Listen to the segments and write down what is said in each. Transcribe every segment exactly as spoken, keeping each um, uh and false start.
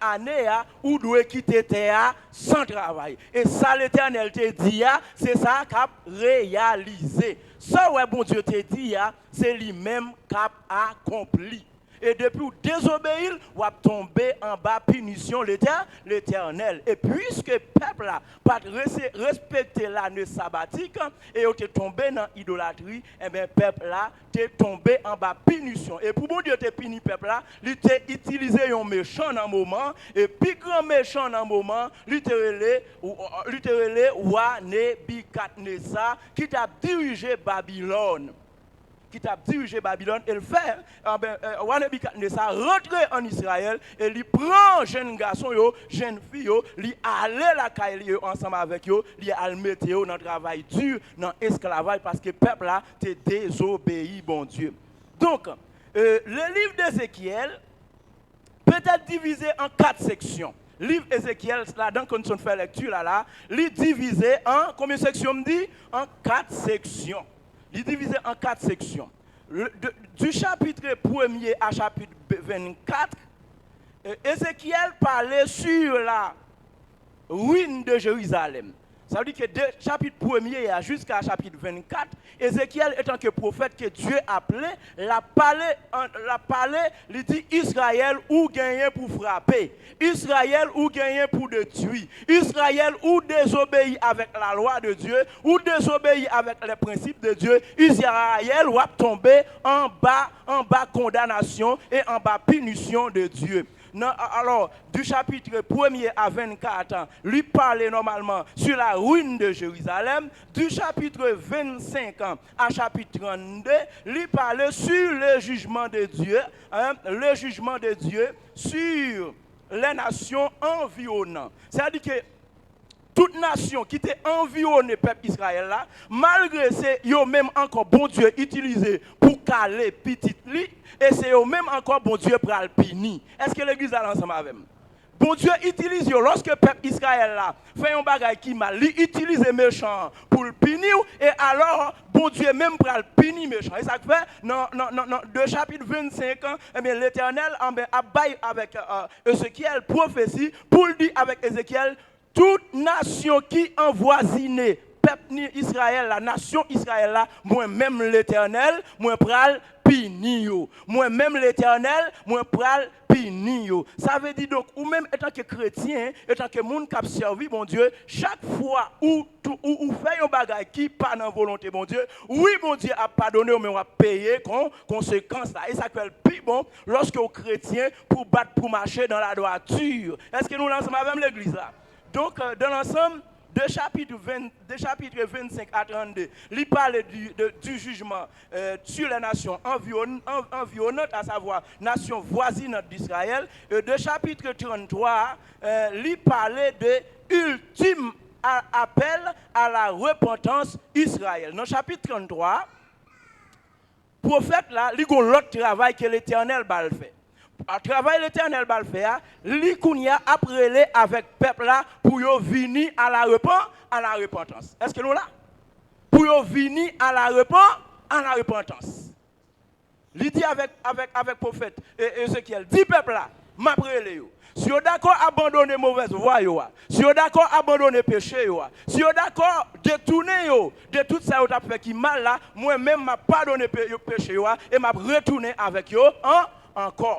ane a, ou dwe kite tè a san travay. E sa Letènèl te di a, se sa k ap reyalize. Sa w wè Bondye te di a, se li menm k ap akonpli. E depi w dezobeyi l, w ap tonbe anba pinisyon Letè-, Letènèl. E piske pèp la pa t rese-, respekte lane sabatik, e yo te tonbe nan idolatri, enben, pèp la te tonbe anba pinisyon. E pou Bondye te pini pèp la, li te itilize yon mechan nan moman, e pi gran mechan nan moman, li te rele, li te rele wa Nebikadnesa, ki t ap dirije Babilòn. Ki t ap dirije Babilòn, e l fè, anben, e, wa Nebikadnesa rantre ann Izrayèl, e li pran jèn gason yo, jèn fi yo, li ale lakay li yo ansanm avèk yo, li al mete yo nan travay di, nan esklavaj, paske pèp la te dezobeyi Bondye. Donk, e, le livre d'Ézéchiel, petèt divize an kat seksyon. Liv Ezekyèl, ladan ke nou sot fè lekti la, la, li divize an, konbyen seksyon m di? An kat seksyon. Li divize an kat seksyon. Le, de, du chapitre premier à chapitre vennkat, e, Ezekyèl pale sur la ruine de Jérusalem. Sa vle di ke de chapit premye a jiska chapit vennkat, Ezekyèl, etanke pwofèt ke Dye aple, l ap pale, an, l ap pale, li di, Izrayèl, ou genyen pou frape. Izrayèl, ou genyen pou detwi. Izrayèl, ou dezobeyi avèk lalwa de Dye, ou dezobeyi avèk les principes de Dieu. Izrayèl, w ap tonbe anba, anba kondanasyon e anba pinisyon de Dye. Nan, a-, alò, du chapitre premier à vingt-quatre, li pale nòmalman sur la ruine de Jérusalem. Du chapitre vingt-cinq à chapitre trente-deux, li pale sur le jugement de Dieu, hein, le jugement de Dieu sur les nations environnantes. Sètadi ke tout nasyon ki te anviwone pèp Izrayèl la, malgre se yo menm ankò Bondye itilize pou kale pitit li, e se yo menm ankò Bondye pral pini. Èske legliz la la ansanm avè m? Bondye itilize yo. Lòske pèp Izrayèl la fè yon bagay ki mal, li itilize mechan an pou l pini w, e alò, Bondye menm pral pini mechan. E sa k fè, nan, nan, nan, nan de chapit vennsenk an, ebyen, Letènèl, anben, ap bay avèk, e, Ezekyèl pwofesi pou l di avèk Ezekyèl, tout nasyon ki anvwazine pèp ni Izrayèl la, nasyon Izrayèl la, mwen menm Letènèl, mwen pral pini yo. Mwen menm Letènèl, mwen pral pini yo. Sa vle di, donk, ou menm, etanke kretyen, etanke moun k ap sèvi Bondye, chak fwa ou tou, ou, ou fè yon bagay ki pa nan volonte Bondye, wi, Bondye ap padone w, men w ap peye kon, konsekans la. E sa k fè l pi bon, lòske w kretyen, pou w bat, pou w mache dans la droiture. Èske nou la ansanm avè m, legliz la? Donk, euh, dans l'ensemble, de chapitre vingt, de chapitre vingt-cinq à trente-deux, li pale du, de, du jugement, euh, sur les nations environ-, en-, environnantes, à savoir nations voisinantes d'Israël. Et de chapitre trente-trois, euh, li pale de ultime a-, appel à la repentance Israël. Nan chapit trannntwa, pwofèt la, li gon lòt travay ke Letènèl ba l fè. A travay Letènèl ba l fè a, li kounye a ap rele avèk pèp la pou yo vini a la repan-, a la repantans. Èske nou la? Pou yo vini a la repan-, a la repantans. Li di avèk, avèk, avèk pwofèt E-, Ezekyèl, di pèp la, m ap rele yo. Si yo dakò abandone movèz vwa yo a, si yo dakò abandone peche yo a, si yo dakò detounen yo de tout sa yo t ap fè ki mal la, mwen menm m ap padone pe-, yo, peche yo a, e m ap retounen avèk yo an-, ankò.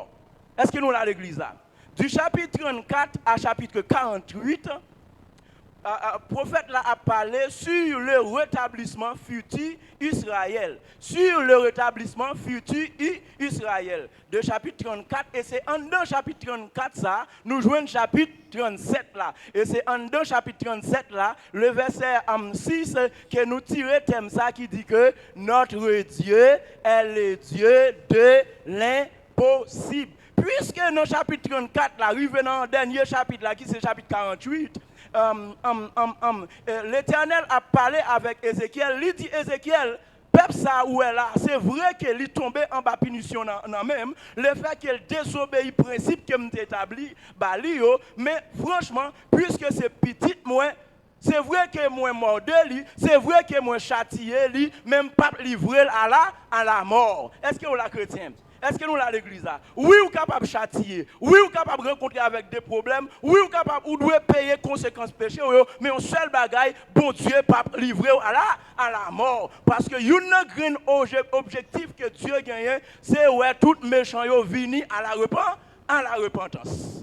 Èske nou la, legliz la? Du chapitre trannkat a chapitre karanntuit, a, a, pwofèt la ap pale sur le rétablissement futur Israël, sur le rétablissement futur I-, Israël. De chapit trannkat, e se anndan chapit trannkat sa, nou jwenn chapit trannsèt la. E se anndan chapit trannsèt la, le vèsè, am, sis, ke nou tire tèm sa ki di ke notre Dieu est le Dieu de l'impossible. Piske nan chapit trannkat la, rive nan dènye chapit la, ki se chapit karanntuit, am, am, am, am, e, Letènèl ap pale avèk Ezekyèl, li di Ezekyèl, pèp sa ou wè la, se vre ke li tonbe anba pinisyon nan, nan men m, lefètke l dezobeyi prensip ke m te etabli ba li yo, men franchman, piske se pitit mwen, se vre ke mwen mòde li, se vre ke mwen chatiye li, men m p ap livre l a la, a la mò. Èske w la, kretyen? Èske nou la legliz la? Wi, ou kapab chatiye. Wi, ou kapab rankontre avèk de pwoblèm. Wi, ou kapab, ou dwe peye konsekans peche w yo. Men yon sèl bagay, Bondye p ap livre w a la, a la mò. Paske youn nan grenn oje-, objektif ke Dye genyen, se wè tout mechan yo vini a la repan-, a la repantans.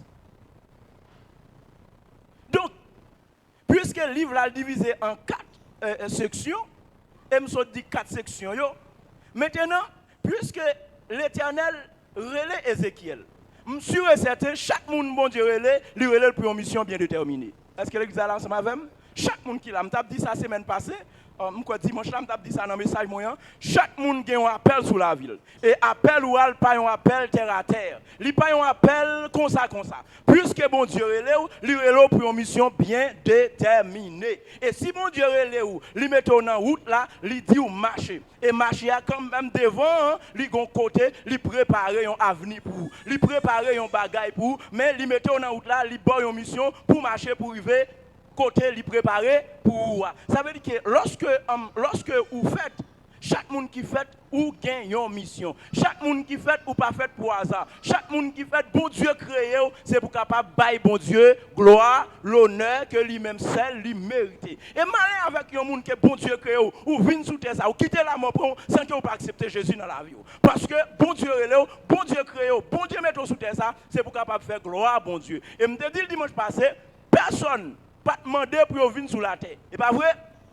Donk, piske liv la divize an kat, e, e, seksyon, e m sot di kat seksyon yo, mentenan, piske Letènèl rele Ezekyèl, m si e sèten, chak moun Bondye rele, li rele l pou yon misyon byen detèmine. Èske legliz la la ansanm avè m? Chak moun ki la, m t ap di sa semèn pase, e, m kwè dimanch la, m t ap di sa nan mesaj mwen an, chak moun gen yon apèl sou lavi l. E apèl ou a, l pa yon apèl tèratè. Li pa yon apèl konsa konsa. Piske Bondye rele w, li rele w pou yon misyon byen detèmine. E si Bondye rele w, li mete w nan wout la, li di w mache. E mache a kanmenm devan an, li gon kote, li prepare yon avni pou ou. Li prepare yon bagay pou ou, men li mete w nan wout la, li ba w yon misyon pou mache pou rive kote li prepare pou ou a. Sa vle di ke lòske, um, lòske ou fèt, chak moun ki fèt, ou gen yon misyon. Chak moun ki fèt, ou pa fèt pou aza. Chak moun ki fèt, Bondye kreye w, se pou kapab bay Bondye glwa, lonè ke li menm sèl li merite. E malè avèk yon moun ke Bondye kreye w, ou vin sou tè sa, ou kite lamò pran w san ke w pa aksepte Jezi nan lavi w. Paske Bondye rele w, Bondye kreye w, Bondye mete w sou tè sa, se pou kapab fè glwa a Bondye. E m te di l dimanch pase, pèsòn pa t mande pou yo vin sou latè. E pa vre?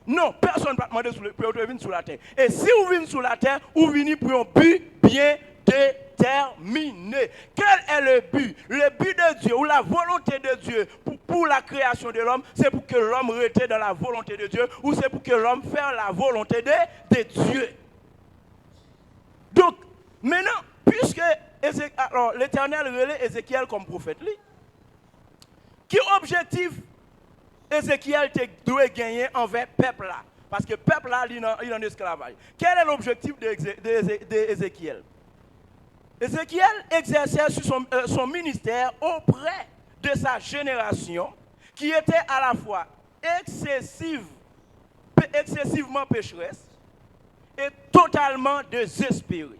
Non, pèsòn pa t mande sou, pou yo te vin sou latè. E si ou vin sou latè, ou vini pou yon bi byen detèmine. Quel est le but? Le but de Dieu, ou la volonté de Dieu pour, pour la création de l'homme, c'est pour que l'homme rete dans la volonté de Dieu, ou se pou ke lòm fè la volonte de, de Dye. Donk, mentenan, piske Eze-, alò, Letènèl rele Ezekyèl kòm pwofèt li, ki objektif Ezekyèl te dwe genyen anvè pèp la? Paske pèp la, li nan, li nan esklavaj. Quel est l'objectif de, Eze-, de, Eze-, de Ezekyèl? Ezekyèl exerçait sur son, euh, son ministère auprès de sa génération qui était à la fois excessive, pe-, excessivement pécheresse et totalement désespérée.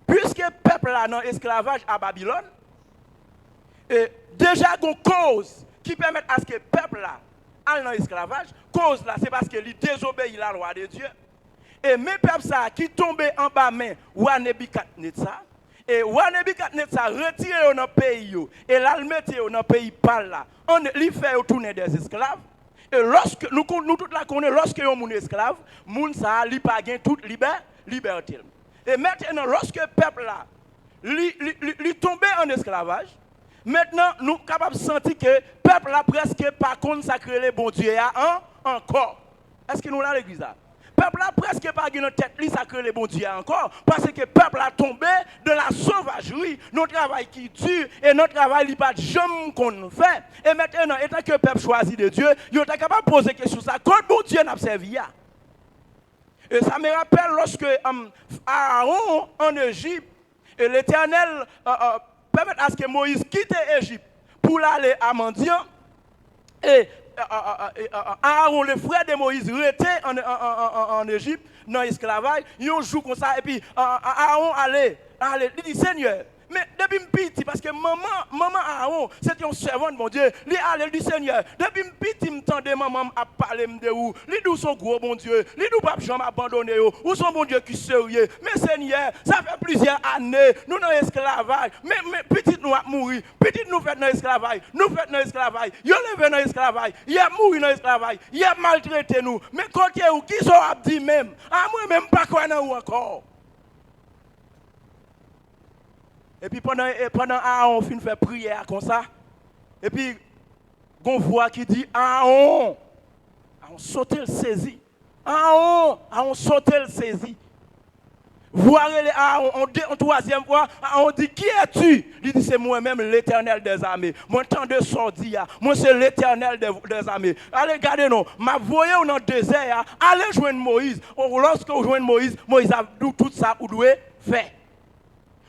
Piske pèp la nan esklavaj a Babilòn, e deja gon koz ki pèmèt aske pèp la al nan esklavaj, koz la se paske li dezobeyi lalwa de Dye. E men pèp sa a ki tonbe anba men wa Nebikadnetsa, e wa Nebikadnetsa retire yo nan peyi yo, e l al mete yo nan peyi pa l la, an, li fè yo tounen dèzesklav. E lòske, nou kon-, nou tout la konnen, lòske yon moun esklav, moun sa a, li pa gen tout libè-, libète l. E mentenan, lòske pèp la, li, li, li, li tonbe an esklavaj, mentenan, nou kapab santi ke pèp la prèske pa konn sa k rele Bondye a an-, ankò. Èske nou la, legliz la? Pèp la prèske pa gen nan tèt li sa k rele Bondye a ankò, paske pèp la tonbe dans la sauvagerie, nan travay ki di, e nan travay li pa t janm konn fè. E mentenan, etanke pèp chwazi de Dye, yo ta kapab poze kesyon sa, kot Bondye n ap sèvi a? E sa me rapèl lòske, um, Aawon an Ejip, e Letènèl, euh, euh, pèmèt aske Moyiz kite Ejip pou l ale a Madyan, e, euh, euh, euh, e, euh, euh, Aawon, le frère de Moïse, rete an, an, an, an, an, an Ejip, nan esklavaj, yon jou konsa, epi, euh, euh, Aawon ale, ale, li di, Senyè, men depi m piti, paske manman, manman Aawon, se te yon sèvant Bondye. Li ale, li di, Senyè, depi m piti, m tande manman m ap pale m de ou. Li di w s on gwo Bondye. Li di w p ap janm abandone yo. Ou s on Bondye ki serye. Men Senyè, sa fè plizyè ane, nou nan esklavaj. Men, men pitit nou ap mouri. Pitit nou fèt nan esklavaj. Nou fèt nan esklavaj. Yo leve nan esklavaj. Y ap mouri nan esklavaj. Y ap maltrete nou. Men kote ou, kisa w ap di menm? A mwen menm, m pa kwè nan ou ankò. Epi pandan, e pandan Aawon fin fè priyè a konsa, epi gon vwa ki di, Aawon! Aawon sote, l sezi. Aawon! Aawon sote, l sezi. Vwa rele Aawon, on de, on twazyèm fwa, Aawon di, Qui es-tu? Li di, Se mwen menm, Letènèl dèzame. Mwen tande sa w di a. Mwen se Letènèl dè, dèzame. Ale gade non, m ap voye w nan dezè a. Ale jwenn Moyiz. O, lòske w jwenn Moyiz, Moyiz ap di w tout sa ou dwe fè.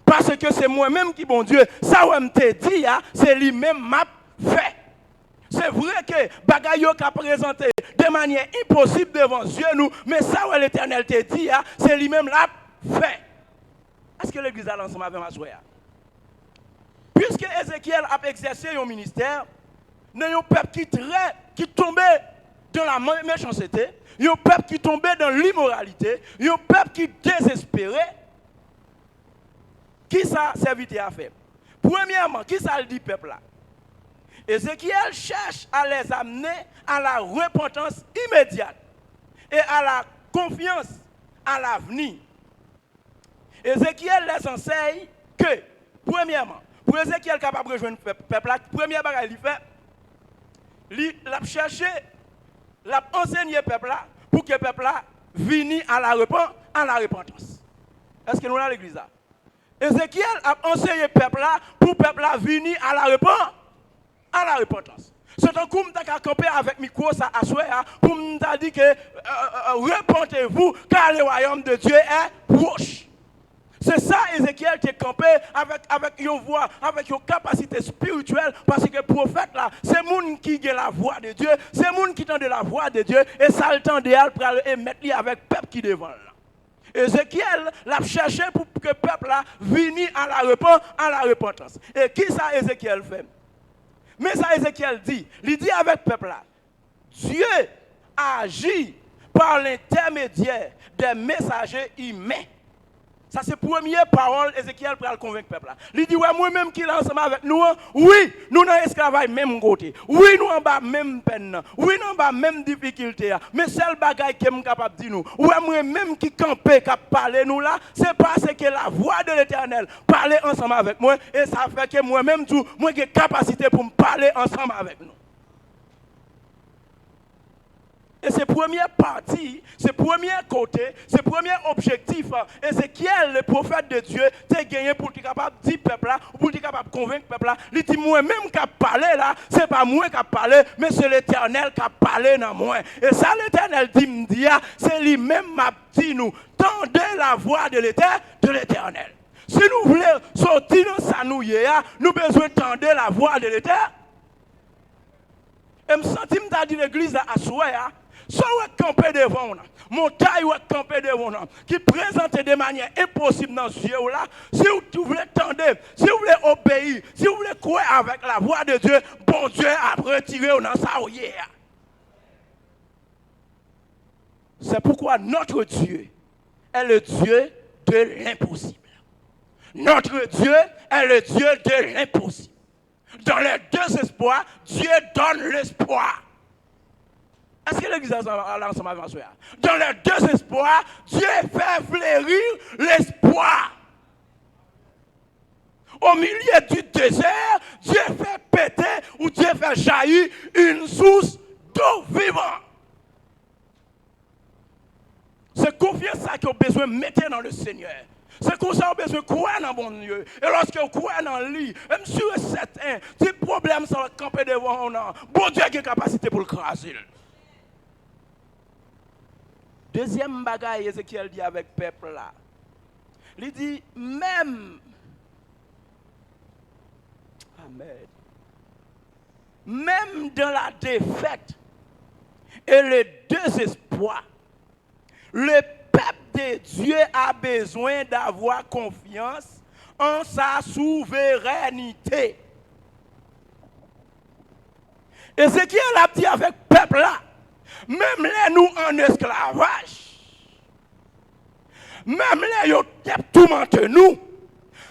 Paske se mwen menm ki Bondye. Sa w wè m te di a, se li menm m ap fè. Se vre ke bagay yo ka prezante de manyè enposib devan zye nou, men sa w wè Letènèl te di a, se li menm l ap fè. Èske legliz la la ansanm avè m aswè a? Piske Ezekyèl ap egzèse yon ministè nan yon pèp ki trè, ki tonbe dans la mé- méchanceté, yon pèp ki tonbe dans l'immoralité, yon pèp ki dezespere, kisa sèvitè a fè? Premyèman, kisa l di pèp la? Ezekyèl cherche à les amener à la repentance immédiate et à la confiance à l'avenir. Ezekyèl les enseigne que, premyèman, pou Ezekyèl kapab rejwenn pèp, pèp la, premyè bagay li fè, li, l ap chèche, l ap ansenye pèp la pou ke pèp la vini à la repen- à la repentance. Èske nou la legliz la? Ezekyèl ap anseye pèp la pou pèp la vini à la repen- à la repentance. Se tankou m ta ka kanpe avèk mikwo sa aswè a pou m ta di ke, euh, euh, euh, repentez-vous, car le royaume de Dieu est proche. Se sa Ezekyèl te kanpe avèk, avèk yon vwa, avèk yon kapasite espirityèl, paske pwofèt la, se moun ki gen lavwa de Dye, se moun ki tande lavwa de Dye, e sa l tande a, l pral emèt li avèk pèp ki devan l la. Ezekyèl, l ap chèche pou ke pèp la vini à la repen- à la repentance. E kisa Ezekyèl fè? Men sa Ezekyèl di. Li di avèk pèp la, Dieu agit par l'intermédiaire des messagers humains. Sa se premye pawòl Ezekyèl pral konvenk pèp la. Li di, wè mwen menm ki la ansanm avèk nou an, wi, nou nan esklavaj menm kote. Wi, nou anba menm pèn nan. Wi, nou anba menm difikilte a. Men sèl bagay ke m kapab di nou, wè mwen menm ki kanpe, k ap pale nou la, se paske lavwa de Letènèl pale ansanm avèk mwen, e sa fè ke mwen menm tou, mwen gen kapasite pou m pale ansanm avèk nou. E se premye pati, se premye kote, se premye objektif, Ezekyèl, le pwofèt de Dye, te genyen pou l te kapab di pèp la, ou pou l te kapab konvenk pèp la. Li di, mwen menm k ap pale la, se pa mwen k ap pale, men se Letènèl k ap pale nan mwen. E sa Letènèl di m di a, se li menm m ap di nou, tendez la voix de l'Étè- de l'Éternel. Si nou vle soti nan sa nou ye a, nou bezwen tande lavwa de Letènèl. E m santi m ta di legliz la aswè a, sa w wè k kanpe devan w nan, montay w wè k kanpe devan w nan, ki prezante de manyè enposib nan zye w la, si w, w vle tande, si w vle obeyi, si w vle kwè avèk lavwa de Dye, Bondye ap retire w nan sa w ye a. C'est pourquoi notre Dieu est le Dieu de l'impossible. Notre Dieu est le Dieu de l'impossible. Dans le désespoir, Dieu donne l'espoir. Èske legliz la ansanm avè m aswè a? Dans le désespoir, Dieu fait fleurir l'espoir. Au milieu du désert, Dieu fait péter ou Dieu fait jaillir une source d'eau vivante. Se konfyans sa ke w bezwen mete nan le Senyè. Se konsa w bezwen kwè nan Bondye. E lòske w kwè nan li, e m si e sèten, ti pwoblèm sa w wè k kanpe devan w nan, Bondye gen kapasite pou l kraze l. Dezyèm bagay Ezekyèl di avèk pèp la, li di, menm, amèn, même dans la défaite et le désespoir, le peuple de Dieu a besoin d'avoir confiance en sa souveraineté. Ezekyèl ap di avèk pèp la, menm lè nou an esklavaj, menm lè yo t ap toumante nou,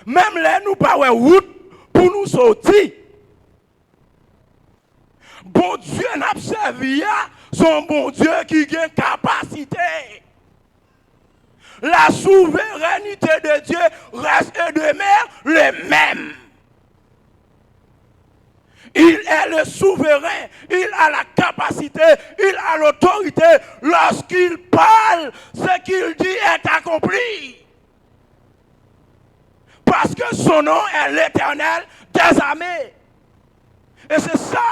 menm lè nou pa wè wout pou nou soti, Bondye n ap sèvi a, se yon Bondye ki gen kapasite. La souveraineté de Dieu reste et demeure le même. Il est le souverain, il a la capacité, il a l'autorité. Lorsqu'il parle, ce qu'il dit est accompli. Parce que son nom est l'Éternel des armées. E se sa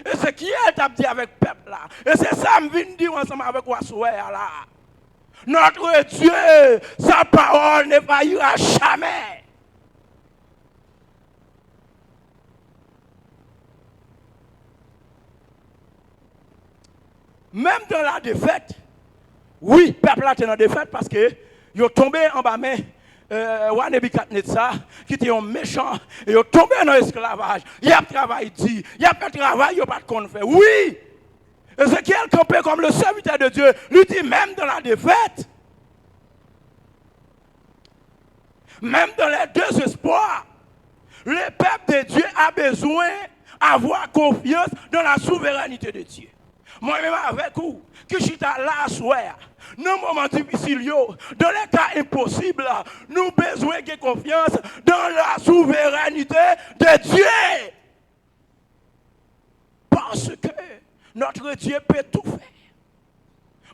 Ezekyèl t ap di avèk pèp la. E se sa m vin di w ansanm avèk w aswè a la. Notre Dieu, sa parole ne faillira jamais. Menm dans la défaite, wi, pèp la te nan defèt paske yo tonbe anba men euh, wa Nebikadnetza, ki te yon mechan, e yo tonbe nan esklavaj. Y ap travay di, y ap fè travay yo pa t konn fè. Wi! Ezekyèl kanpe kòm le serviteur de Dieu. Li di, même dans la défaite, même dans le désespoir, le peuple de Dieu a besoin avoir confiance dans la souveraineté de Dieu. Mwen menm avèk ou, ki chita la aswè a, nan moman difisil yo, dans les cas impossibles, nou bezwen gen konfyans dans la souveraineté de Dieu. Parce que notre Dieu peut tout faire.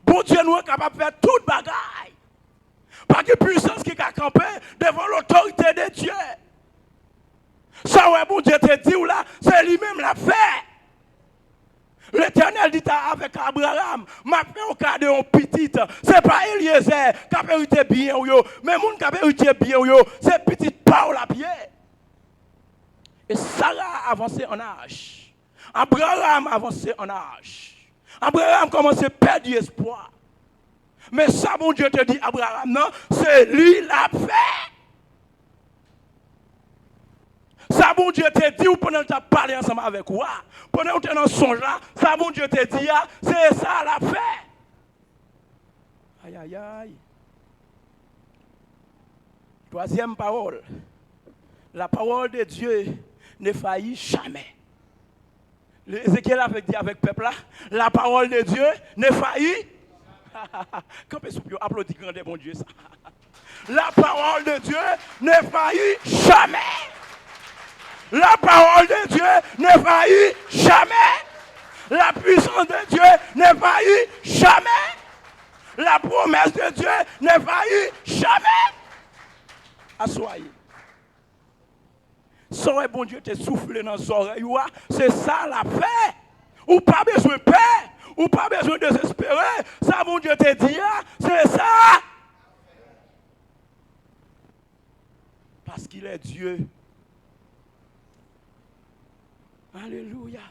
Bondye nou an kapab fè tout bagay. Pa gen pwisans ki ka kanpe devan lotorite de Dye. Sa w wè Bondye te di w la, se li menm l ap fè. Letènèl di ta avèk Abraram, "M ap fè w kado yon pitit." Se pa Elyezè k ap erite byen w yo, men moun k ap erite byen w yo, se pitit pa w l ap ye. E Sara avanse an aj. Abraram avanse an aj. Abraram kòmanse pèdi espwa. Men sa Bondye te di Abraram nan, se li l ap fè. Sa Bondye te di w pandan l t ap pale ansanm avèk ou a, pandan w te nan sonj la, sa Bondye te di a, se sa l ap fè. Ayayay. Twazyèm pawòl. La parole de Dieu ne faillit jamais. Ezekyèl avèk di avèk pèp la, la parole de Dieu ne faillit. Kanpe sou pye w, aplodi grandè Bondye sa. La parole de Dieu ne faillit jamais. La parole de Dieu ne faillit jamais. La puissance de Dieu ne faillit jamais. La promesse de Dieu ne faillit jamais. Aswayi. Sa w wè Bondye te soufle nan zòrèy ou a, se sa l ap fè. Ou pa bezwen pè, ou pa bezwen dezespere. Sa Bondye te di a, se sa. Parce qu'il est Dieu. Alelouya.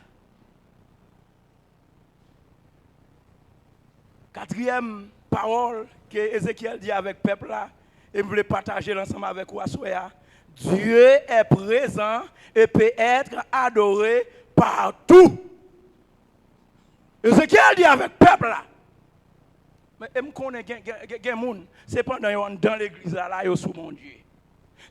Katriyèm pawòl ke Ezekyèl di avèk pèp la, e m vle pataje l ansanm avèk ou aswè a, Dieu est présent et peut être adoré partout. Ezekyèl di avèk pèp la, men, e m konnen gen, gen, gen, gen moun, se pandan yo anndan legliz la, la yo sou Bondye.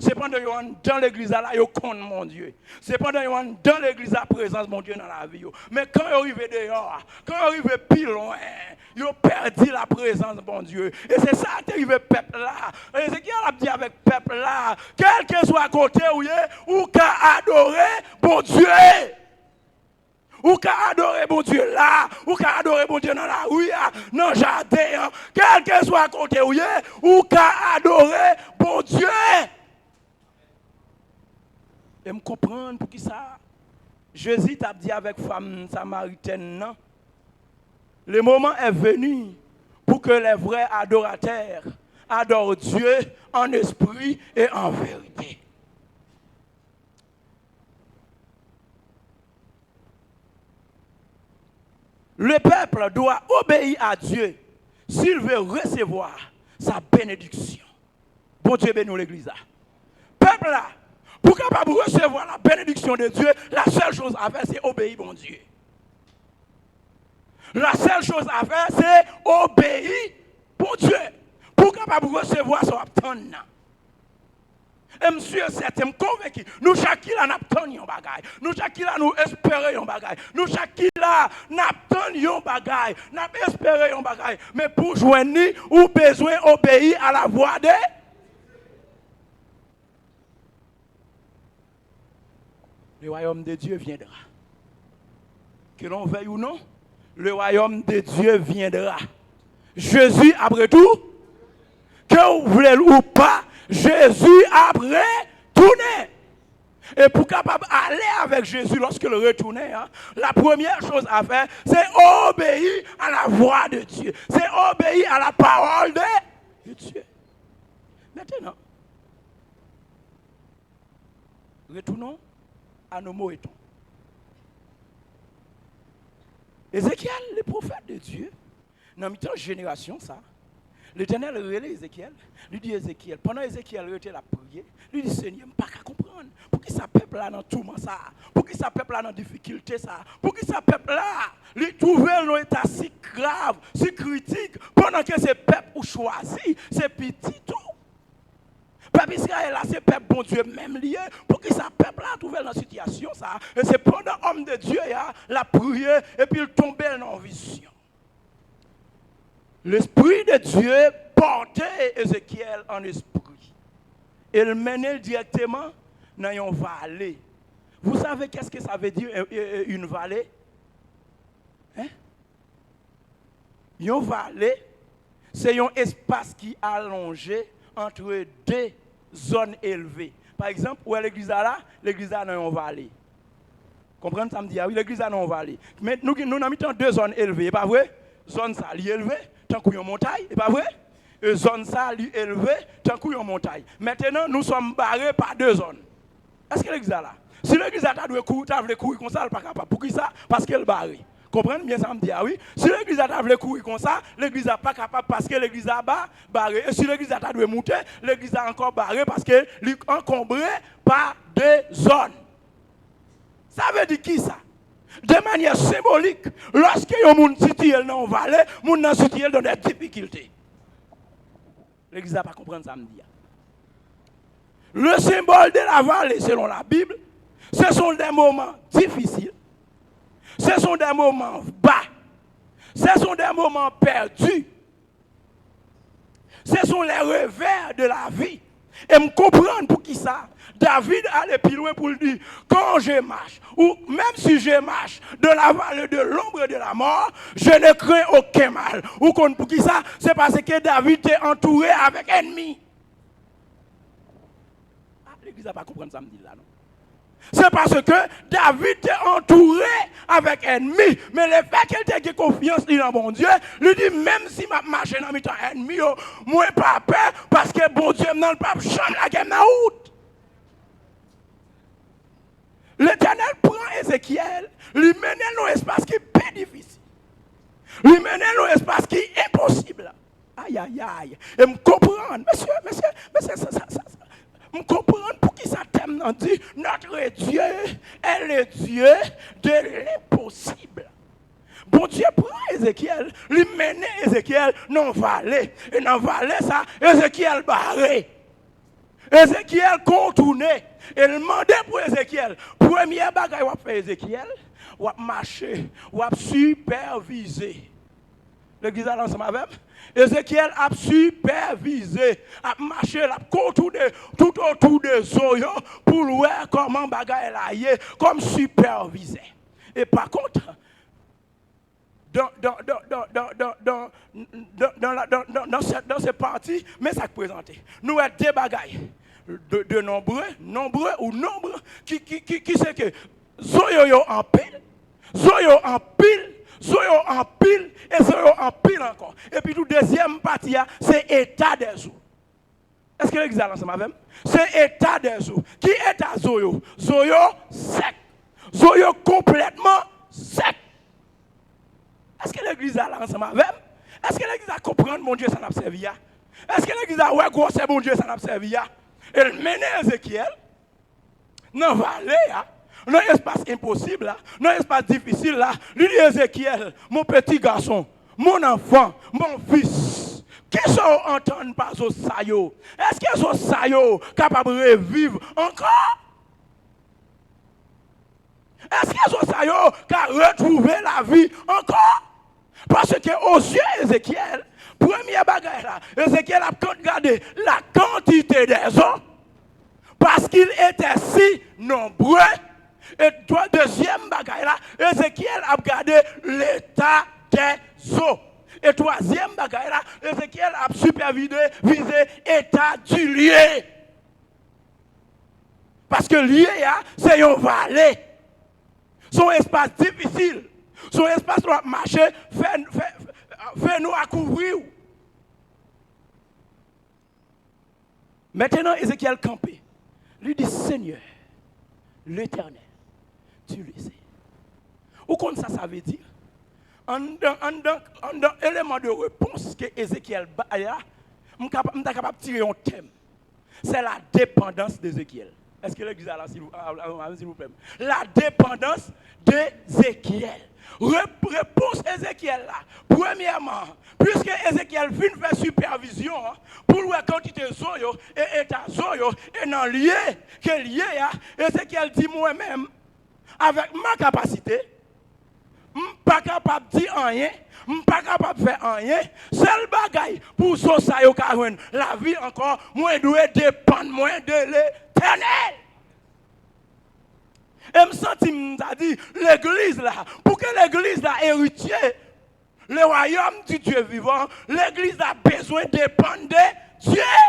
Se pandan yo anndan legliz la, la yo konn Bondye. Se pandan yo anndan legliz la, prezans Bondye nan lavi yo. Men kan yo rive deyò a, kan yo rive pi lwen, yo pèdi laprezans Bondye. E se sa k te rive pèp la. Ezekyèl ap di avèk pèp la, kèlkeswa kote w ye, ou ka adore Bondye. Ou ka adore Bondye la, ou ka adore Bondye nan lari a, nan jaden an, kèlkeswa kote w ye, ou ka adore Bondye. E m konprann poukisa Jezi t ap di avèk fanm samaritèn nan, le moment est venu pour que les vrais adorateurs adorent Dieu en esprit et en vérité. Le peuple doit obéir à Dieu s'il veut recevoir sa bénédiction. Bondye beni w legliz la. Pèp la, pou kapab resevwa la bénédiction de Dieu, la seule chose à faire, se obeyi Bondye. La seule chose à faire, se obeyi Bondye. Pou w kapab resevwa sa w ap tann nan. E m si e sèten, m konvenki, nou chak ki la, n ap tann yon bagay. Nou chak ki la, nou espere yon bagay. Nou chak ki la, n ap tann yon bagay. N ap espere yon bagay. Men pou jwenn li, ou bezwen obeyi à la voix de Le royaume de Dieu viendra. Que l'on veuille ou non, le royaume de Dieu viendra. Jezi ap retou-, ke w vle l ou pa, Jezi ap retounen. E pou kapab ale avèk Jezi lòske l retounen an, la premyè choz a fè, se obeyi a la vwa de Dye. Se obeyi a la pawòl de, de Dye. Mentenan, retournons à nos mots et tons. Ezekyèl, le pwofèt de Dye, nan mitan jenerasyon sa, Letènèl rele Ezekyèl, li di Ezekyèl, pandan Ezekyèl rete l ap priye, li di, Senyè, m pa ka konprann. Poukisa pèp la nan touman sa a? Poukisa pèp la nan difikilte sa a? Poukisa pèp la, li twouve l nan eta si grav, si kritik, pandan ke se pèp ou chwazi, se pitit ou? Pèp Izrayèl la, se pèp Bondye menm li ye. Poukisa pèp la twouve l nan sitiyasyon sa a? E se pandan òm de Dye a, l ap priye, epi l tonbe nan yon vizyon. Lespri de Dye pòte Ezekyèl an espri e l mennen l dirèkteman nan yon vale. Vous savez qu'est-ce que ça veut dire, euh, euh, euh, une vallée? Hein? Yon vale, se yon espas ki alonje antre de zòn elve. Pa egzanp, ou wè legliz la la, legliz la nan yon vale. Konprann sa m di a, wi, legliz la nan yon vale. Men nou, gen- nou nan mitan de zòn elve, e pa vre? Zòn sa, li elve, tankou yon montay, e pa vre? E zòn sa, li elve, tankou yon montay. Maintenant, nous sommes barrés par deux zones. Èske legliz la la? Si legliz la ta dwe kouri, ta vle kouri konsa, l pa kapab. Poukisa? Paske l bare. Konprann byen sa m di a, wi. Si legliz la ta vle kouri konsa, legliz la pa kapab paske legliz la ba, bare. E si legliz la ta dwe moute, legliz la ankò bare paske li ankonbre pa de zòn. Sa vle di kisa? De manyè senbolik, lòske yon moun sitiye l nan yon vale, moun nan sitiye l nan de difikilte. Legliz la pa konprann sa m di a. Le symbole de la vallée, selon la Bible, ce sont des moments difficiles, ce sont des moments bas, ce sont des moments perdus, ce sont les revers de la vie. E m konprann poukisa David ale pi lwen pou l di, quand je marche, ou même si je marche dans la vallée de l'ombre de la mort, je ne crains aucun mal. Ou konn poukisa? Se paske David te antoure avèk ènmi. Ah, legliz la pa konprann sa m di la, non. Se paske David te antoure avèk ènmi, men lefètke l te gen konfyans li nan Bondye, li di, menm si m ap mache nan mitan ènmi yo, mwen pa pè, paske Bondye m nan, l p ap janm lage m nan wout. Letènèl pran Ezekyèl, li mennen l nan yon espas ki pi difisil. Li mennen l nan yon espas ki enposib. Ayayay. E m konprann. Mesye, mesye, mesye, sa, sa, sa, sa. M konprann poukisa tèm nan di, Notre Dieu est le Dieu de l'impossible. Bondye pran Ezekyèl, li mennen Ezekyèl nan vale. E nan vale sa, Ezekyèl bare. Ezekyèl kontounen. E l mande pou Ezekyèl. Premye bagay w ap fè, Ezekyèl, w ap mache, w ap sipèvize. Legliz la ansanm avè m? Ezekyèl ap sipèvize, ap mache, l ap kontounen toutotou de zo yo pou l wè kòman bagay la ye kòm sipèvizè. E pa kont, dans, dans, dans, dans, dans, dans, dans, dans, dans la- dans, dans, dans cette, dans cette partie, men sa k prezante. Nou wè de bagay. De, de nombreux, nombreux ou nombre, ki, ki, ki, ki se ke zo yo yo anpil, zo yo anpil, zo yo anpil, e zo yo anpil ankò. Epi tou, dezyèm pati a, se eta dè zo. Èske legliz la ansanm avè m? Se eta dè zo. Ki eta zo yo? Zo yo sèk. Zo yo konplètman sèk. Èske legliz la la ansanm avè m? Èske legliz la konprann Bondye sa n ap sèvi a? Èske legliz la wè gwosè Bondye sa n ap sèvi a? E l mennen Ezekyèl nan vale a, nan espas enposib la, nan espas difisil la, li di Ezekyèl, mon petit garçon, mon enfant, mon fils, kisa w antann pa zo sa yo? Èske zo sa yo kapab reviv ankò? Èske zo sa yo ka retwouve lavi ankò? Paske, aux yeux Ezekyèl, premye bagay la, Ezekyèl ap gade la quantité des os, parce qu'il était si nombreux. E twa- dezyèm bagay la, Ezekyèl ap gade l'état des os. E twazyèm bagay la, Ezekyèl ap sipèvize eta du lieu. Paske lye a, se yon vale. Se yon espas difisil. Se yon espas w ap mache, fè, fè, fè nwa kouvri w. Mentenan, Ezekyèl kanpe. Li di, Seigneur, l'Éternel, tu le sais. Ou konn sa sa vle di? Anndan, anndan, anndan eleman de repons ke Ezekyèl bay la, m kapa-, m ta kapab tire yon tèm. C'est la dépendance d'Ézéchiel. Èske legliz la la, silvouplè? La dépendance d'Ézéchiel. Re-, repons Ezekyèl la. Premyèman, piske Ezekyèl fin fè sipèvizyon an, pou l wè kantite zo yo e eta zo yo, e nan lye ke l ye a, Ezekyèl di, mwen menm, avèk ma kapasite, m pa kapab di anyen, m pa kapab fè anyen. Sèl bagay pou zo sa yo ka jwenn lavi ankò, mwen dwe depann mwen de Letènèl. E m santi m ta di, legliz la, pou ke legliz la eritye le royaume du Dieu vivant, legliz la bezwen depann de Dye.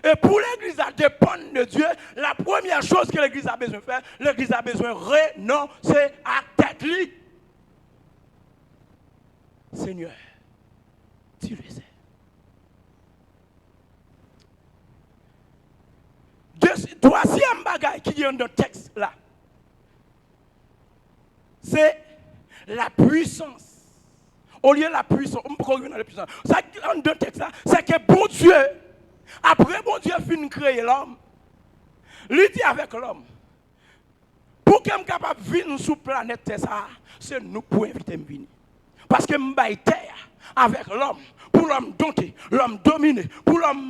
E pou legliz la depann de Dye, la premyè choz ke legliz la bezwen fè, legliz la bezwen renonse a tèt li. Senyè, ti lezè. De, twazyèm bagay ki gen anndan tèks la, se la puissance. Olye la puissance, m poko rive nan la puissance. Sa ki anndan tèks la, se ke Bondye, apre Bondye fin kreye lòm, li di avèk lòm, pou ke m kapab vin sou planèt tè sa a, se nou k pou envite m vini. Paske m bay tè a avèk lòm, pou lòm donte, lòm domine, pou lòm,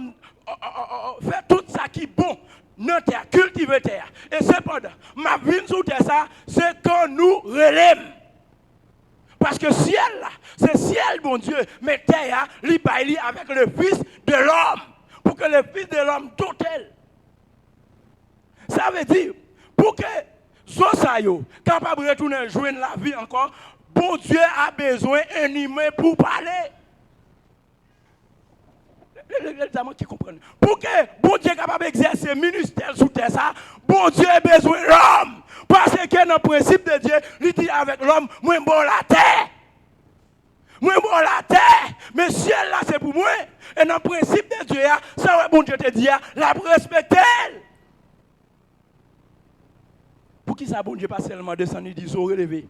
ò, ò, ò, ò, fè tout sa ki bon nan tè a, kiltive tè a. E sepandan, m ap vin sou tè sa a, se kan nou rele m. Paske syèl la, se syèl Bondye, men tè a, li bay li avèk le Fils de l'homme, pou ke le Fils de l'homme donte l. Sa vle di, pou ke zo sa yo kapab retounen jwenn lavi ankò, Bondye a bezwen en imen pou pale. Legliz la manke konprann. Pou ke Bondye kapab egzèse ministè l sou tè sa, Bondye bezwen lòm. Paske nan prensip de Dye, li di avèk lòm, mwen ba w latè. Mwen ba w latè, men syèl la se pou mwen. E nan prensip de Dye a, sa w wè Bondye te di a, l ap respekte l. Poukisa Bondye pa sèlman desann, li di zo releve?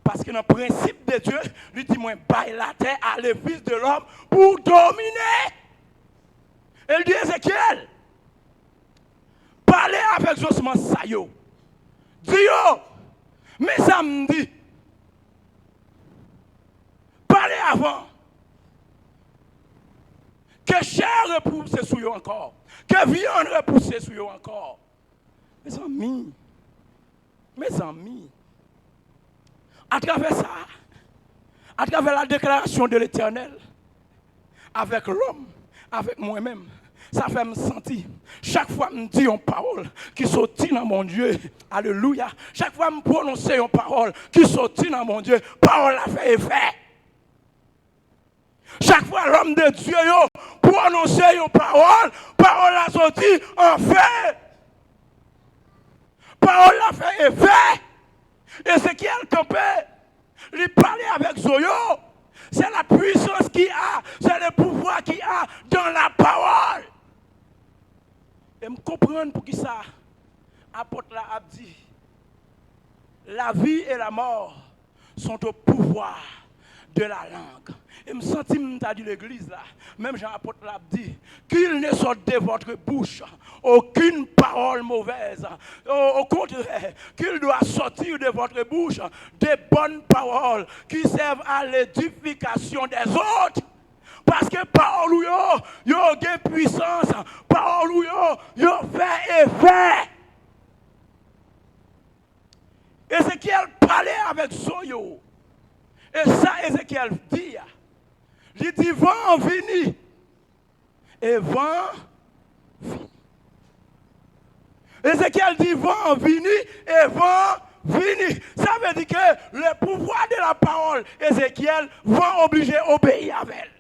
Paske nan prensip de Dye, li di, mwen bay latè a le Fils de l'homme pou domine. E l di Ezekyèl, pale avèk zo semans sa yo. Di yo, men sa m di. Pale avan. Ke chè repouse sou yo ankò. Ke vyann repouse sou yo ankò. Mezanmi, mezanmi, atravè sa, atravè la déclaration de l'Éternel, avèk lòm, avèk mwen menm, sa fè m santi, chak fwa m di yon pawòl ki soti nan Bondye, alelouya, chak fwa m pwononse yon pawòl ki soti nan Bondye, pawòl la fè efè. Chak fwa lòm de Dye yo pwononse yon pawòl, pawòl la soti an fè. Pawòl la fè efè. Ezekyèl kanpe, li pale avèk zo yo. C'est la puissance qu'il a, c'est le pouvoir qu'il a dans la parole. E m konprann poukisa apot la ap di, la vie et la mort sont au pouvoir de la langue. E m santi m ta di legliz la, menm jan apot la ap di, qu'il ne sorte de votre bouche aucune parole mauvaise. Au, au contraire, qu'il doit sortir de votre bouche des bonnes paroles qui servent à l'édification des autres. Paske pawòl ou yo, yo gen pwisans. Pawòl ou yo, yo fè efè. Ezekyèl pale avèk zo yo. E sa Ezekyèl di a, li di, van an vini. E van an vini. Ezekyèl di, van an vini, e van an vini. Sa vle di ke le pouvoir de la parole, Ezekyèl, van an oblije obeyi avè l.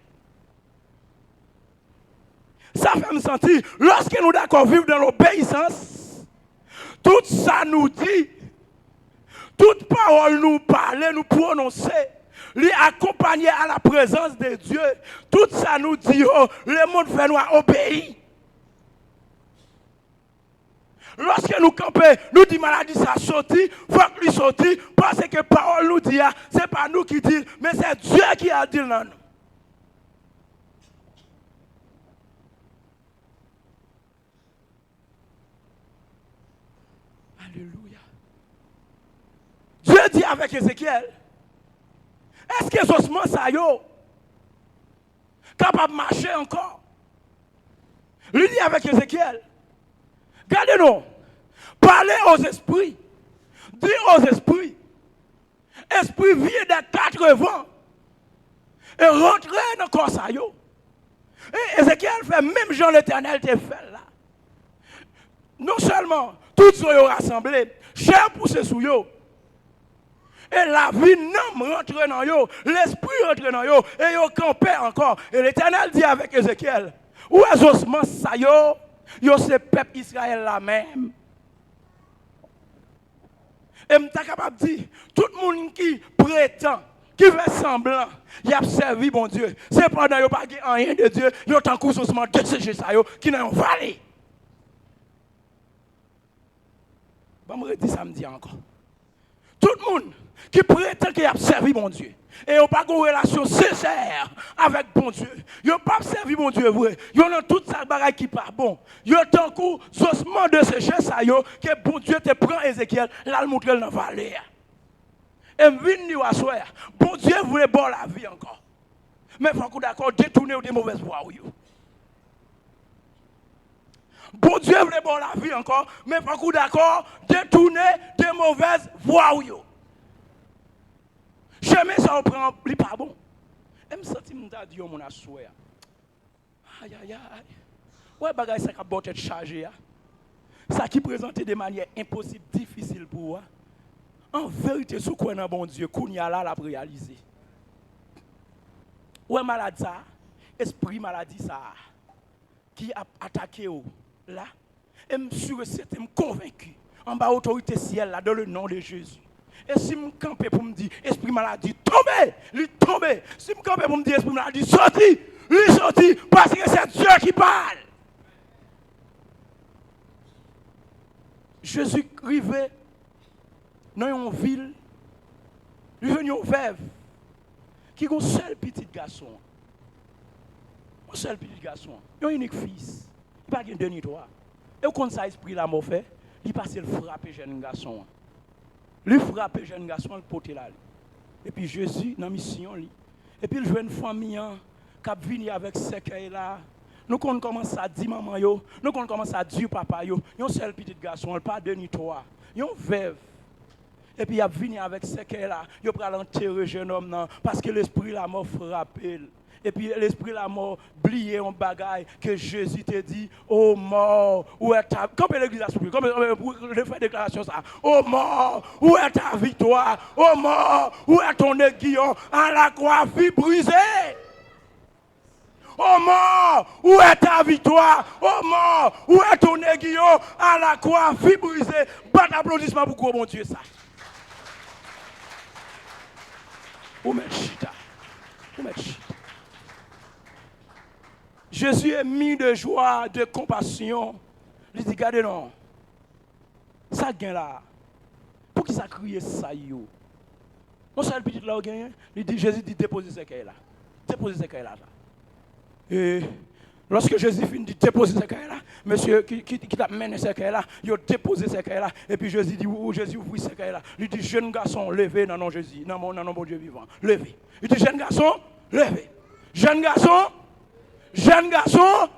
Sa fè m santi, lòske nou dakò viv dans l'obéissance, tout sa nou di, tout pawòl nou pale, nou pwononse, li akonpanye à la présence de Dieu. Tout sa nou di yo, lemonn fè nou a obeyi. Lòske nou kanpe, nou di maladi sa soti, fòk li soti, paske pawòl nou di a, se pa nou ki di l, men se Dye ki al di l nan nou. Alelouya. Dye di avèk Ezekyèl, èske zosman sa yo kapab mache ankò? Li di avèk Ezekyèl, gade non, pale o zespri, di o zespri, espri vye dè katrevan, e rantre nan kò sa yo. E Ezekyèl fè menm jan Letènèl te fè l la. Non sèlman tout zo yo rasanble, chè pouse sou yo, e lavi, nanm rantre nan yo, lespri rantre nan yo, e yo kanpe ankò. E Letènèl di avèk Ezekyèl, ou wè zosman sa yo, yo se pèp Izrayèl la menm. E m ta kapab di, tout moun ki pretan, ki fè sanblan, y ap sèvi Bondye, sepandan yo pa gen anyen de Dye, yo tankou zosman deseche sa yo ki nan yon vale. Ban m redi sa m di a ankò. Tout moun ki pretan ke y ap sèvi Bondye, e yo pa gen yon relasyon sensè avèk Bondye, yo p ap sèvi Bondye vre. Yo nan tout sa bagay ki pa bon. Yo tankou zosman deseche sa yo ke Bondye te pran Ezekyèl, l al montre l nan vale a. E m vin di w aswè a, Bondye vle ba w lavi ankò. Men fòk ou dakò detounen w de movèz vwa w yo. Bondye vle ba w lavi ankò, men fòk ou dakò detounen de movèz vwa w yo. Chemen sa w pran, li pa bon. E m santi m ta di yon moun aswè a, ayayay, wè bagay sa k ap ba w tèt chaje a, sa ki prezante de manyè enposib, difisil pou ou a, an verite, si w kwè nan Bondye, kounye a la, l ap reyalize. Ou wè malad sa a, espri maladi sa a ki ap atake w la, e m si e sèten, m konvenki, anba otorite syèl la, dans le nom de Jésus, e si m kanpe pou m di espri maladi tonbe, li tonbe. Si m kanpe pou m di espri maladi soti, li soti, paske se Dye ki pale. Jezi rive nan yon vil, li jwenn yon vèv ki gen yon sèl pitit gason an. Yon sèl pitit gason an, yon inik fis. Li pa gen de ni twa. E w konn sa espri lamò fè? Li pase l frape jèn gason an. Li frape jèn gason an, l pote l ale. Epi Jezi, nan misyon li, epi l jwenn fanmi an k ap vini avèk sèkèy la. Nou konn kòman sa di manman yo, nou konn kòman sa di papa yo, yon sèl pitit gason an, l pa de ni twa, yon vèv. Epi y ap vini avèk sèkèy la, yo pral antere jennonm nan, paske lespri lamò frape l. Epi lespri lamò bliye yon bagay ke Jezi te di, O mò, où est ta, kanpe legliz la, souple, kanpe, kanpe pou fè deklarasyon sa. O mò, où est ta victoire? O mò, où est ton aiguillon? À la croix, vie brisée. O mò, où est ta victoire? O mò, où est ton aiguillon? À la croix, vie brisée. Bat aplodisman pou gwo Bondye sa. Ou mèt chita. Ou mèt chita. Jezi, emi de jwa, de konpasyon, li di, gade non, sa k gen la a? Poukisa kriye sa yo? Yon sèl pitit la w genyen? Li di, Jezi di, depoze sèkèy la. Depoze sèkèy la. E lòske Jezi fin di, depoze sèkèy la, mesye ki, ki, ki t ap mennen sèkèy la, yo depoze sèkèy la. Epi Jezi di, ou, Jezi ouvri sèkèy la. Li di, jèn gason, leve nan non Jezi, nan non, nan non Bondye vivan. Leve. Li di, jèn gason, leve. Jèn gason, jèn gason,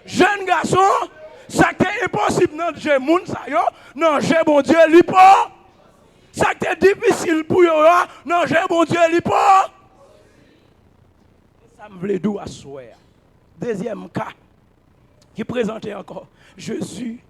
jèn gason, sa k te enposib nan je moun sa yo, nan je Bondye, li po. Sa k te difisil pou yo a, nan je Bondye, li po. E sa m vle di w aswè a. Dezyèm ka ki prezante ankò. Jezi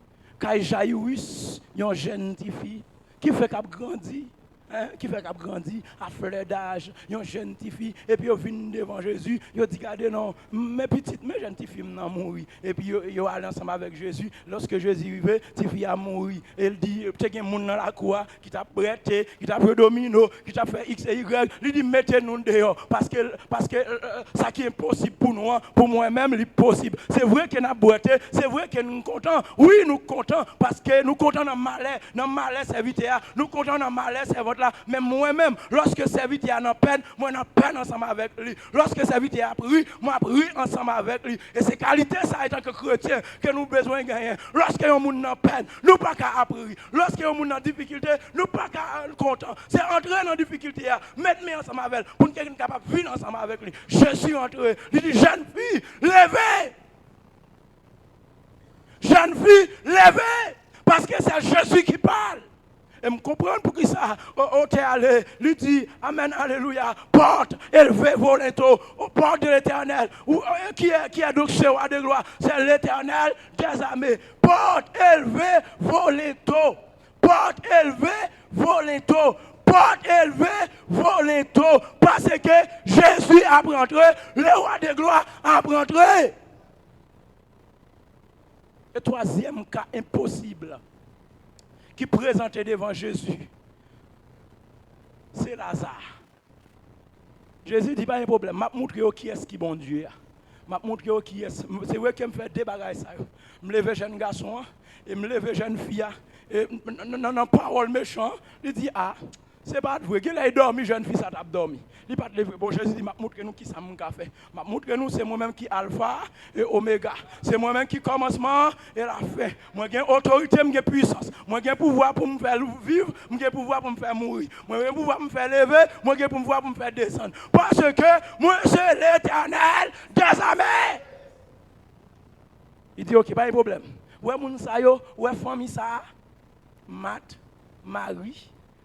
kay Jayiris, yon jèn tifi ki fèk ap grandi. Hein, ki fèk ap grandi, a flè daj, yon jèn tifi, epi yo vin devan Jezi, yo di, "Gade non, men pitit, men jèn tifi m nan mouri." Epi yo, yo ale ansanm avèk Jezi. Lòske Jezi rive, tifi a mouri. E l di, te gen moun nan lakou a ki t ap bwete, ki t ap jwe domino, ki t ap fè X e Y. Li di, "Mete nou deyò, paske, paske, euh, euh, sa ki enposib pou nou an, pou mwen menm, li posib." Se vre ke n ap bwete, se vre ke nou kontan. Wi, nou kontan, paske nou kontan nan malè, nan malè sèvitè a, nou kontan nan malè sèvant la. Men mwen menm, lòske sèvitè a nan pèn, mwen nan pèn ansanm avèk li. Lòske sèvitè a ap ri, mwen ap ri ansanm avèk li. E se kalite sa, antanke kretyen, ke nou bezwen genyen. Lòske yon moun nan pèn, nou pa ka ap ri. Lòske yon moun nan difikilte, nou pa ka, euh, kontan. Se antre nan difikilte a, met men ansanm avè l, pou n te kapab vin ansanm avèk li. Jezi antre, li di, "Jèn fi, leve! Jèn fi, leve! Paske se Jezi ki pale." E m konprann poukisa o, o te ale, li di, amèn, alelouya, porte élevée vos linteaux, aux portes de l'Éternel. Ou, euh, qui est, qui est donc ce roi de gloire? C'est l'Éternel des armées. Porte élevée vos linteaux. Porte élevée vos linteaux. Porte élevée vos linteaux. Paske Jezi ap rantre, le roi de gloire ap rantre. E twazyèm ka enposib ki prezante devan Jezi, se Laza. Jezi di, "Pa gen pwoblèm, m ap moutre yo kiyès ki Bondye a. M ap moutre yo kiyès." Se vre ke m fè de bagay sa yo. M leve jèn gason an, e m leve jèn fi a, e n-, n-, n-, nan pawòl mechan, li di, "A, se pa t vre, genlè e dòmi jèn fi sa t ap dòmi." Li pa t leve. Bon, Jezi di, "M ap moutre nou kisa m ka fè. M ap moutre nou se mwen menm ki Alfa e Omega. Se mwen menm ki kòmansman an e lafen. Mwen gen otorite, m gen pwisans. Mwen gen pouvwa pou m fè viv, m gen pouvwa pou m fè mouri. Mwen gen pouvwa pou m fè leve, mwen gen pouvwa pou m fè desann. Paske mwen se Letènèl dèzame." Li di, "Oke, pa gen pwoblèm." Wè moun sa yo, wè fanmi sa a, Mat, Mari,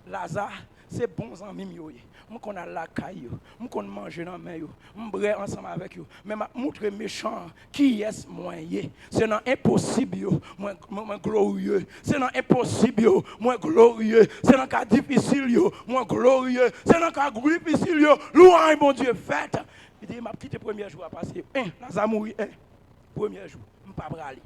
Laza, se bon zanmi m yo ye. M konn al lakay yo, m konn manje nan men yo, m bwè ansanm avèk yo. Men m ap moutre mechan an kiyès mwen ye. Se nan enposib yo mwen, mwen, mwen glorye. Se nan enposib yo mwen glorye. Se nan ka difisil yo mwen glorye. Se nan ka difisil yo lwanj Bondye fèt. Li di, "M ap kite premyè jou a pase." En, Laza mouri, en. Premyè jou, m pa prale.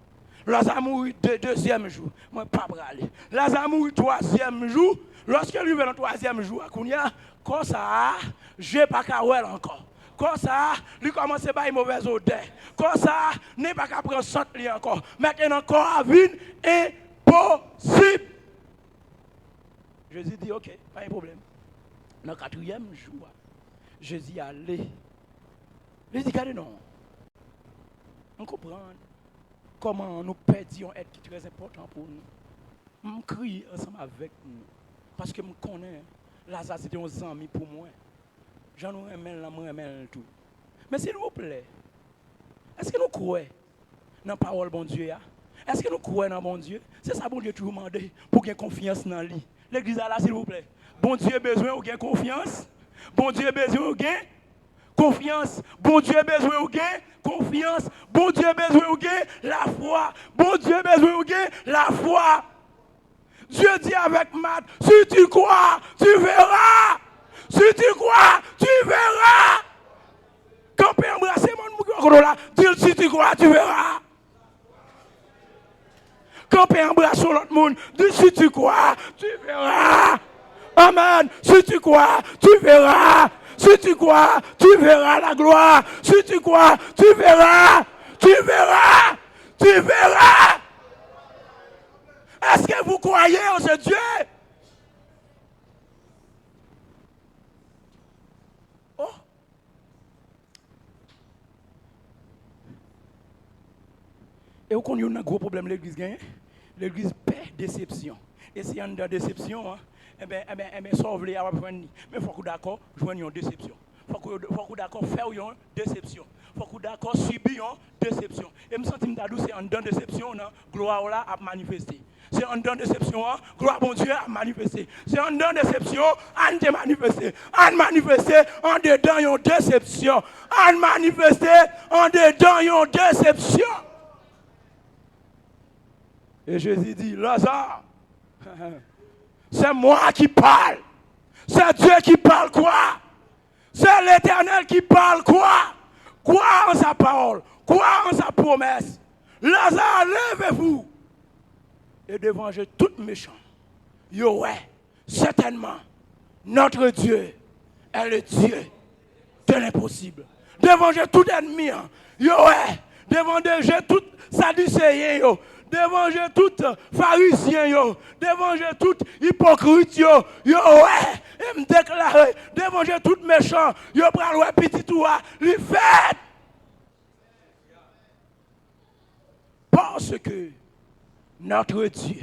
Laza mouri de, dezyèm jou, mwen pa prale. Laza mouri twazyèm jou. Lòske l rive nan twazyèm jou a, kounye a, kò sa a, je pa ka wè l ankò. Kò sa a, li kòmanse bay movèz odè. Kò sa a, nen pa ka pran sant li ankò. Mentnan kò a vin enposib. Jezi di, "Oke, pa gen pwoblèm." Nan katriyèm jou a, Jezi ale. Li di, "Gade non, m konprann kòman nou pèdi yon èt ki trè enpòtan pou nou. M kriye ansanm avèk nou, paske m konnen Laza se te yon zanmi pou mwen. Jan nou renmen l lan, mwen renmen l tou. Men silvouplè, èske nou kwè nan pawòl Bondye a? Èske nou kwè nan Bondye?" Se sa Bondye toujou mande, pou gen konfyans nan li. Legliz la la, silvouplè. Bondye bezwen ou gen konfyans. Bondye bezwen ou gen konfyans. Bondye bezwen ou gen konfyans. Bondye bezwen ou gen lafwa. Bondye bezwen ou gen lafwa. Dieu dit avec Marthe, "Si tu crois, tu verras. Si tu crois, tu verras." Kanpe anbrase moun ki bò kote w la, di l, "Si tu crois, tu verras." Kanpe anbrase yon lòt moun, di, "Si tu crois, tu verras." Amen. Si tu crois, tu verras. Si tu crois, tu verras la gloire. Si tu crois, tu verras. Tu verras. Tu verras. Est-ce que vous croyez en ce Dieu? Oh. E ou konn youn nan gwo pwoblèm legliz genyen? Legliz pè desepsyon. E se anndan desepsyon an, enben, enben, enben, sa w vle a, w ap jwenn li. Men fòk ou dakò jwenn yon desepsyon. Fòk ou, fòk ou dakò fè w yon desepsyon. Fòk ou dakò sibi yon desepsyon. E m santi m ta di w se anndan desepsyon w nan glwa w la ap manifeste. Se anndan desepsyon an, glwa Bondye ap manifeste. Se anndan desepsyon, ann te manifeste. Ann manifeste andedan yon desepsyon. Ann manifeste andedan yon desepsyon. E Jezi di, "Laza, c'est moi qui parle. C'est Dieu qui parle, crois. C'est l'Éternel qui parle, crois. Crois en sa parole. Crois en sa promesse. Lazare, levez-vous. E devan je tout mechan, yo wè, sètènman, notre Dieu est le Dieu de l'impossible. Devan je tout ènmi an, yo wè. Devan je tout sadiseyen yo, devan je tout farizyen yo, devan je tout ipokrit yo, yo wè. E m deklare, devan je tout mechan, yo pral wè pitit ou a, li fèt. Parce que notre Dieu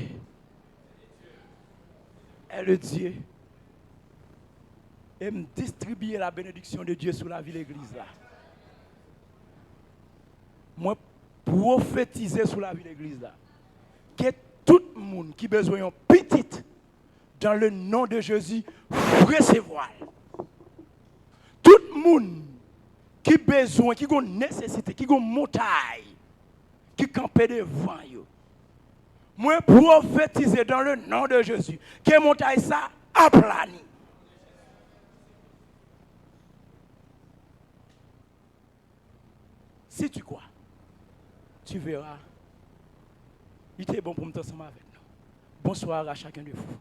est le Dieu. E m distribiye la bénédiction de Dieu sou lavi legliz la. Mwen pwofetize sou lavi legliz la. Ke tout moun ki bezwen yon pitit, dans le nom de Jésus, resevwa l. Tout moun ki bezwen, ki gon nesesite, ki gon montay ki kanpe devan yo, mwen pwofetize dans le nom de Jésus ke montay sa aplani. Si tu crois, tu verras. Li te bon pou m t ansanm avèk nou. Bonsoir à chacun de vous.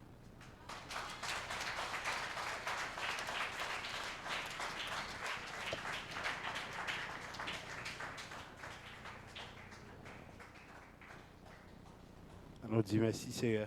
Ann nou di mèsi, Seyè.